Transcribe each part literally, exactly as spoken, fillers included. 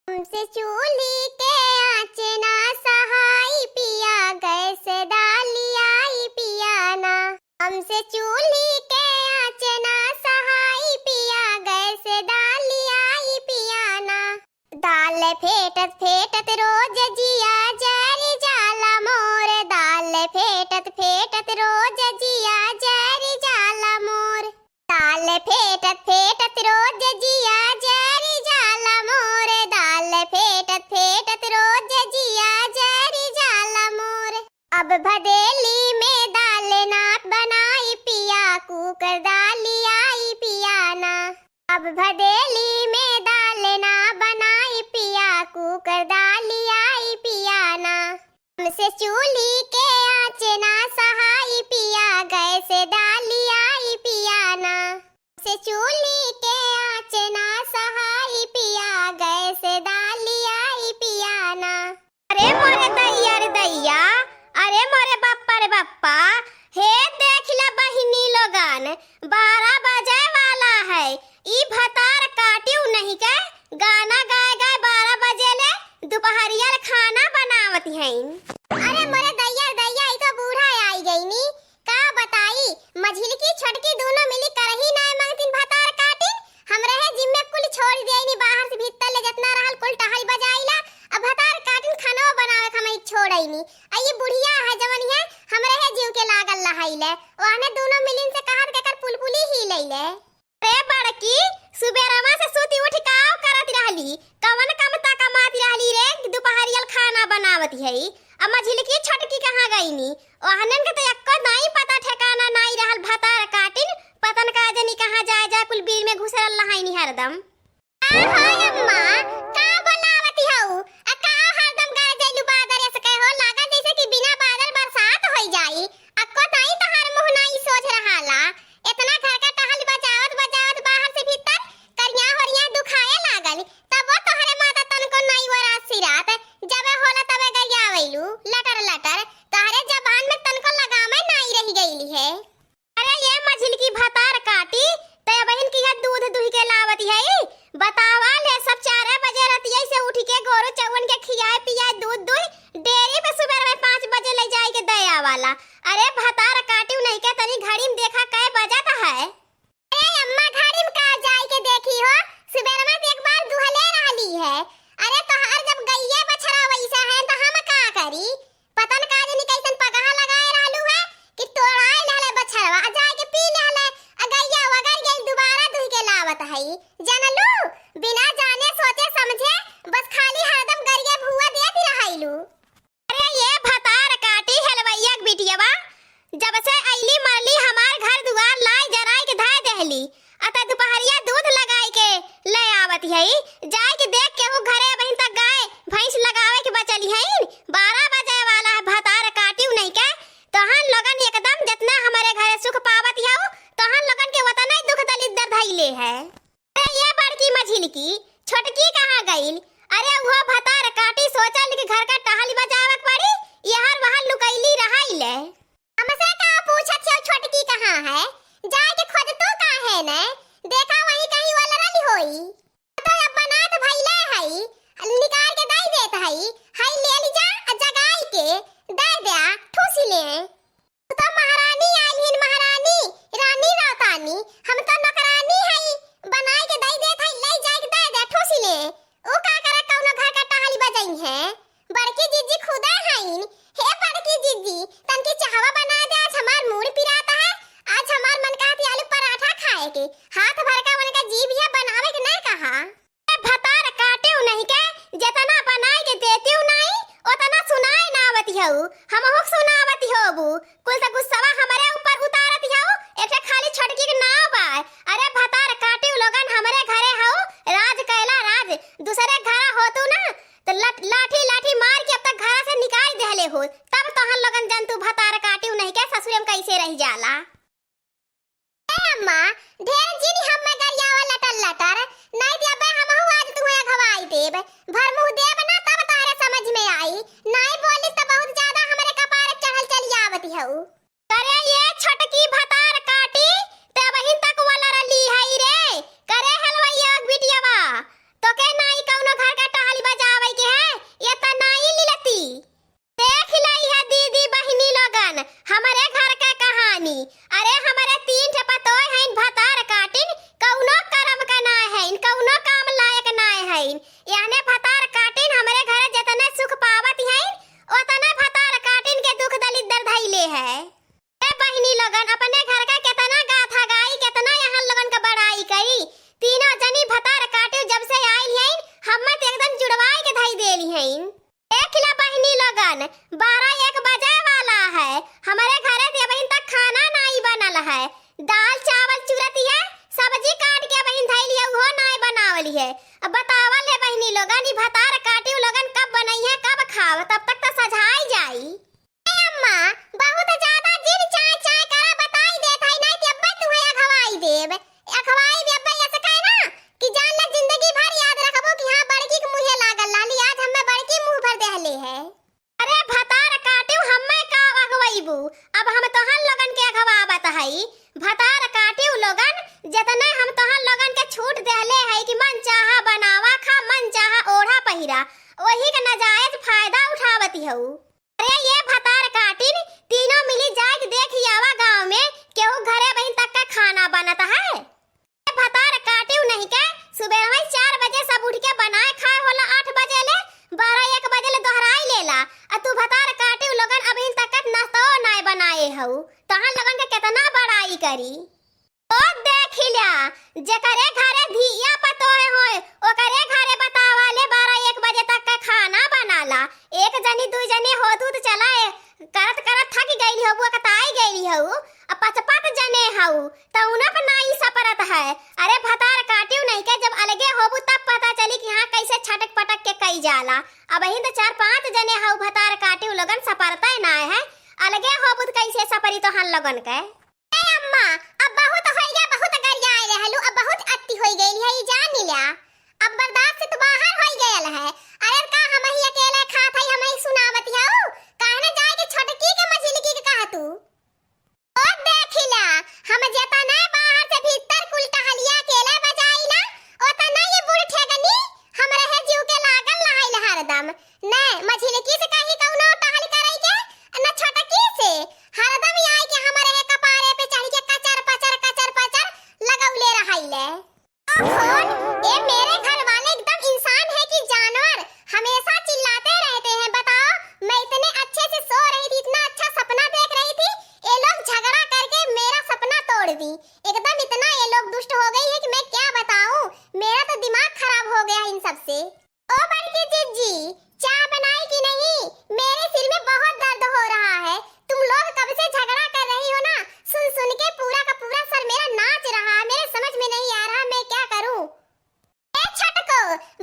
हमसे चूल्ही के आँच ना सहाई पिया, गैस डालियाई पिया ना। हमसे चूल्ही के आँच ना सहाई पिया, गैस डालियाई पिया ना। दाल फेटत फेटत रोज जिया जरी जाला मोर, दाल फेटत फेटत रोज जिया जरी जाला मोर। दाल फेटत फेटत रोज जिया जरी जाला मोर, दाल फेटत फेटत रोज जिया जरी जाला मोर। अब भदेली में दाल ना बनाई पिया, कुकर डालियाई पिया ना। अब भदेली में दाल ना बनाई पिया, कुकर डालियाई पिया ना। हमसे चूल्ही के आँच ना सहाई पिया, गैस डालियाई पिया ना। से चूल्ही के आँच ना सहाई पिया, गैस डालियाई पिया ना। अरे मोरे दैया रे दैया, अरे मोरे बप्पा रे बप्पा, हे देख ले बहिनी लोगन, बारह बजे वाला है, ई भतार काटिउ नहीं के गाना गाए गाए बारह बजे ले दुपहरिया ले खाना बनावत हईन। अरे मोरे दैया रे दैया, ई तो बूढ़ा आई गईनी, का बताई, मझिलकी छोटकी दूनो मिली करही नाय मंगतिन भतार काटिन। हमरे है जिम्मे कुल छोड़ देइनी, बाहर से भीतर ले जितना रहल कुल टहल बजाइला। अब भतार काटिन खानो बनावे के हमही छोड़ैनी। आ ई बुढ़िया है जवन है, हमरे है जीव के लागल लहाइले। ओहने दूनो मिलिन से कहत केकर पुलपुली ही लैले। रे बड़की, सुबेरवा से सूती उठ काव करत रहली? कवन कमता कमात रहली रे कि दुपहरियल खाना बनावत है? अब मझिलकी छोटकी कहाँ गईनी? ओहनन के तो एक्को नाई पता ठिकाना नाई रहल। भतार काटिन पतन का जनी कहाँ जाए जाए कुल बीर में घुसरल लहाइनी हरदम। का हो अम्मा, का बोलावती हऊ? आ का हरदम गरजेलू बादर ऐसे कहो? लागल जैसे कि बिना बादर बरसात होई जाई। अक्को ताई तहार मुँह नाई सोझ रहाला। इतना घर का टहल बजावत बजावत बाहर से भीतर करिया होरिया दुखाए लागल, तबो तोहरे माता तनको नाई वरात सिरात। जबे होला तबे गरियावैलू लटर लटर। तोहरे जबान में तनको लगामे नाई रह गईली है। अरे ये मझिलकी भतार काटी, ते बहिन की है दूध दुहि के लावत है। बतावा ले सब चारे बजे रतिया से उठ के गोरू चौवन के खियाए पियाए दूध दुहि डेयरी पे सुबेर में पाँच बजे ले जाए के दया वाला। अरे भतार काटिउ नहीं के तनी घड़ी में देखा कै बजत है। अरे अम्मा घड़ी में का जाए के देखी हो, सुबेर में एक बार दुहले रहली है। अरे तोहार जब गइये बछड़ा वैसा है तो हम का करी? पता न का जानी कैसन पगहा लगाए रहलू है कि तोड़ाए लहले बछड़वा, आ जाए के पी लहले, आ गइया वगर गइल, दोबारा दुहि के लावत हई। जनलू, बिना जाने सोचे समझे बस खाली हरदम गरिया भुआ देत रहैलू। अरे ये भतार काटी हलवैया के बिटियवा, जब से अइली मरली हमार घर दुआर लाइ जराइ के धइ देहली। अतः दुपहरिया दूध लगाइ के ले आवत हई, जाइ के देख केहू घरे अबहिन तक गाय भैंस लगावे के बचली हईन। बारह बजे वाला है, भतार काटिउ नहीं के। तोहन लोगन एकदम जितना हमरे घरे सुख पावत हऊ, तोहन लोगन के उतना ही दुख दलिद्दर धइले है। अरे ये बड़की मझिलकी, छोटकी कहाँ गइल? अरे उहो भतार काटी सोचल कि घर का टहल बजावक पड़ी, यहर वहर लुकैली रहाइले। हमसे का पूछत हो, छोटकी कहाँ है? जाए के खोजतू काहे न? देखा वहीं कहीं वलरल होई। तो अब बनात भइले हई, निकाल के दई देत हई, हई ले ली जा, आ जगाई के दे द्या, ठूसी ले। तू तो महारानी आइल हिन, महारानी, रानी रहतानी, हम तो नौकरानी हई, बनाई के दई देत हई, ले जाए के दे द्या, ठूसी ले। ऊ का करे कौनो घर का टहल बजई है? बड़की जिज्जी खुदे हईन। हे बड़की जिज्जी, तनकी चाहवा बना दे, आज हमार मूड़ पिरात है, आज हमार मन कहत आलू पराठा खाए के। हाथ भर का उनका जीभ है बनावे के नहीं कहा। ए भतार काटिउ नहीं के, जेतना बनाई के देतिउ नहीं, ओतना सुनाए ना आवत हऊ, हमहू के सुनावत होबू। कुल त गुस्सवा हमरे ऊपर उतारत हऊ, एक ठे खाली छोटकी के नाव बा। अरे भतार काटिउ लोगन हमरे घरे हऊ, राज कैला राज, दूसरे घरा होतू ना, त लट-, लाठी लाठी मार के अब तक घरा से निकाल देहले हो, तब तोहन लोगन जनतू भतार काटिउ नहीं के ससुरे में कैसे रह जाला। ए अम्मा, ढेर जिन हम में गरियावा लटर लटर, नहीं देबे हमहू आज तुहे घवाई देब। भर मुँह देब ना तब तोहरे समझ में आई। नहीं बोली त बहुत ज्यादा हमरे कपार चढ़ल चली आवत हऊ। करे ये छोटकी भतार काटी, ते बहिन तक वाला रली हई रे। करे हलवैया के बिटियावा, तोके नाई कौनो घर का टहल याने भतार काटिन हमरे घरे जेतने सुख पावत हइन, ओतने भतार काटिन के दुख दलिद्दर धइले है। ए बहिनी लोगन, अपने घर का केतना गाथा गाई, केतना यहाँ लोगन का बड़ाई करी। तीनों जनी भतार काटिउ जब से आइल हइन, हम्मे त एकदम जुड़वाई के धइ देली हइन। देख ला बहिनी लोगन, बारह एक बजे वाला है, हमरे घरे से अबहिन तक खाना नाई बनल है। दाल चावल चुरत है, सब्जी काट के अबहिन धइली है, उहो नाई बनावली है। अब बतावल है बहिनी लोगन, ई भतार काटिउ लोगन कब बनइहे, कब खाव, तब तक त सझाई जाई। ए अम्मा, बहुत ज्यादा जिन चाय चाय करा बताई देत हई, नाई त अब्बे तुहे अघवाई देब। अघवाई देब अब्बे ऐसे कहे ना कि जान ला जिंदगी भर याद रखबो कि हाँ बड़की के मुँहे लागल लाली, आज हमें बड़की मुँह भर देहले है। अरे भतार काटिउ हमें का अघवइबू, अब हम तोहन लोगन के अघवावत हई। भतार काटिउ लोगन, जतने हम तोहन लोगन के छूट देहले हई कि मन चाहा बनावा खा, मन चाहा ओढ़ा पहिरा, वही के नाजायज फायदा उठावत हऊ। अरे ये भतार काटिन, तीनों मिली जाइके देखि आवा गाँव में, केहू घरे बहिन तक का खाना बनत है। ए भतार काटिउ नहीं के, सुबह में चार बजे सब उठ के बनाए खाए होला, आठ बजे ले, बारह एक बजे ले दोहराई लेला। आ तू भतार काटिउ लोगन अबहिन तक का नाश्तो नाय बनाए हऊ, तहन लोगन के केतना बड़ाई करी। ओ देखि ल्या, जेकरे घरे धिया पतोहे होए, ओकरे घरे बतावा ले बारह एक बजे तक का खाना बनाला। एक जनी दुई जनी होत हुत चला ए, करत करत थक गइली हऊ, अकताई गइली हऊ। अब पच पच जने हऊ, त उनक नाई सपरत है। अरे भतार काटिउ नहीं के, जब अलगे होबू तब पता चली कि हाँ कैसे छटक पटक के कई जाला। अबहिन त चार पाँच जने हऊ भतार काटिउ लोगन, सपरते नाय है। अलगे होबू त कैसे सपरी तोहन लोगन के। ए अम्मा, अब बहुत होइगा, बहुत गरियाए रहलू, अब बहुत अति होइ गइल है, ई जान लिया। अब बर्दाश्त से तू बाहर होइ गयल है। अरे का हमही अकेले खात हई, हमही सुनावत हऊ? काहे न जाए के छोटकी के मझिलकी के कहा तू? ओ देखिला, हम जेतना बाहर से भीतर कुल टहलिया अकेले बजाई ना, ओतना ये बूढ़ ठेगनी हमरे है जीव के लागल रहल हरदम। नै, मझिलकी से कहीं कउनो टहल करई के, न छोटकी से। हरदम ई आई के हमरे है कपारे पे चढ़ के कचर पचर, कचर पचर लगौले रहइले। ओहो, ये मेरे घर वाले एकदम इंसान है कि जानवर, हमेशा चिल्लाते रहते हैं। बताओ, मैं इतने अच्छे से सो रही थी, इतना अच्छा सपना देख रही थी, ये लोग झगड़ा करके मेरा सपना तोड़ दी। एकदम इतना ये लोग दुष्ट हो गई है कि मैं क्या बताऊं, मेरा तो दिमाग खराब हो गया इन सब से। ओ बड़की जिज्जी, चाह बनाई कि नहीं? मेरे सिर में बहुत दर्द हो रहा है। तुम लोग कब से झगड़ा कर रही हो ना, सुन सुन के पूरा का पूरा सर मेरा नाच रहा है। मेरे समझ में नहीं आ रहा, मैं क्या करूं? ए छोटको,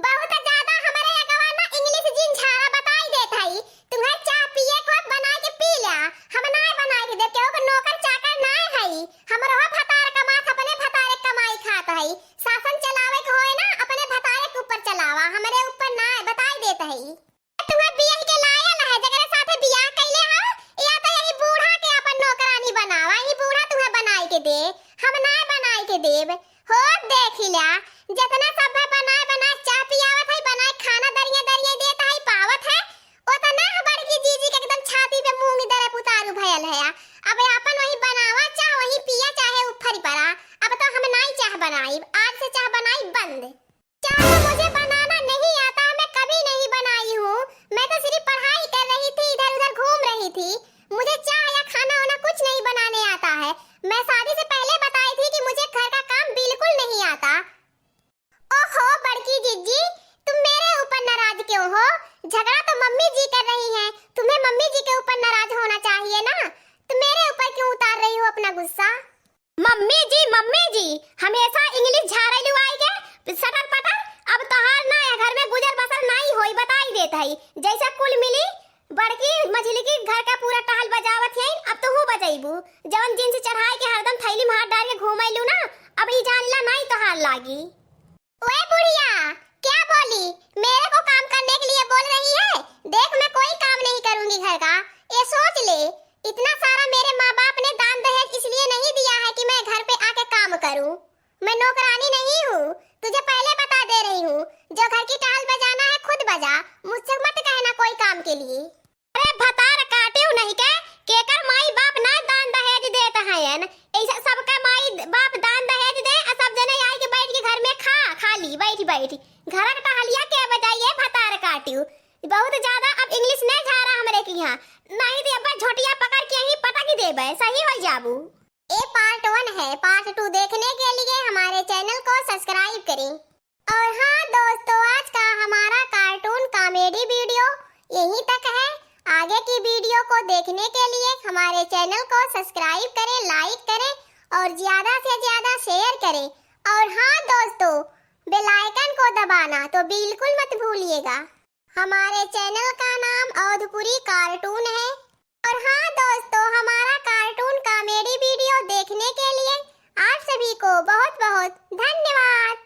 बहुत ज्यादा हमरे अगवा ना English जिन झाड़ा बताई देत हई। तुम्हें चाह पिए को बना के पी ल्या, हम नाय बना के देब, केहू के नौकर चाकर नाय हई। हमरो भतार कमात, अपने भतारे कमाई खात हई। शासन चलावे के होए ना, अपने भतारे के ऊपर चलावा, हमरे ऊपर नाय, बताई देत हई। तुम्हें बियाह के लायल है, जकरे साथे बियाह कइले हो, या तो यही बूढ़ा के अपन नौकरानी बनावा, यही बूढ़ा तुम्हें बनाई के दे, हम नाय बनाई के देब। हो देखिला, जतना सब है बनाए बनाए चाह पियावत है, बनाए खाना दरिया दरिया देत है, पावत है, ओतना बड़की जीजी के एकदम छाती पे मूंग दरप उतारू भयल है। अब अपन वही बनावा चाह, वही पिया, चाहे उफरी पड़ा। अब तो हम नाई चाह बनाई, आज से चाह बनाई बंद। चाह तो मुझे बनाना नहीं आता, मैं कभी नहीं बनाई हूँ। मैं तो सिर्फ पढ़ाई कर रही थी, इधर उधर घूम रही थी। मुझे चाह या खाना वाना कुछ नहीं बनाने आता है। मैं शादी से पहले बताई थी कि मुझे घर का काम बिल्कुल नहीं आता। ओहो बड़की जिज्जी, तुम मेरे ऊपर नाराज क्यों हो? झगड़ा तो मम्मी जी कर रही हैं, तुम्हें मम्मी जी के ऊपर नाराज होना चाहिए ना। तुम मेरे ऊपर क्यों उतार रही हो अपना गुस्सा? मम्मी जी, मम्मी जी, हमेशा English झाड़ेलू आई के सटर पटर। अब तोहार ना है घर में गुजर बसर नाई होई, बताई देत हई। जैसे कुल मिली बड़की मझिलकी घर का पूरा टहल बजावत हईन, अब तुहू बजैबू। जवन जिन्स चढ़ाई के हरदम थैली में हाथ डाल के घूमैलू ना, अब ई जान ला नाई तोहार लागी। ओए बुढ़िया, क्या बोली? मेरे को काम करने के लिए बोल रही है? देख, मैं कोई काम नहीं करूंगी घर का, ये सोच ले। इतना सारा मेरे माँ बाप ने दान दहेज इसलिए नहीं दिया है कि मैं घर पे आके काम करूं। मैं नौकरानी नहीं हूँ, तुझे पहले बता दे रही हूँ, जो घर की टहल बजाना है खुद बजा, मुझसे मत कहना कोई काम के लिए। अरे भतार काटिउ नहीं के, केकर माई बाप ना दान दहेज देत हयन, ऐसा सबका माई बाप दान दहेज दे, आ सब जने आई के बैठ के घर में खा, खाली बैठ बैठ। घर के टहलिया के हाँ, नहीं तो अब्बा झोटिया पकड़ के यहीं पटक ही देबे, सही हो जाबू। ये पार्ट वन है, पार्ट टू देखने के लिए हमारे चैनल को सब्सक्राइब करें। और हाँ दोस्तों, आज का हमारा कार्टून कॉमेडी वीडियो यहीं तक है। आगे की वीडियो को देखने के लिए हमारे चैनल को सब्सक्राइब करें, लाइक करें और ज्यादा से ज्यादा शेयर करें। और हाँ दोस्तों, बेल आइकन को दबाना तो बिल्कुल मत भूलिएगा। हमारे चैनल का नाम अवधपुरी कार्टून है। और हाँ दोस्तों, हमारा कार्टून कॉमेडी वीडियो देखने के लिए आप सभी को बहुत बहुत धन्यवाद।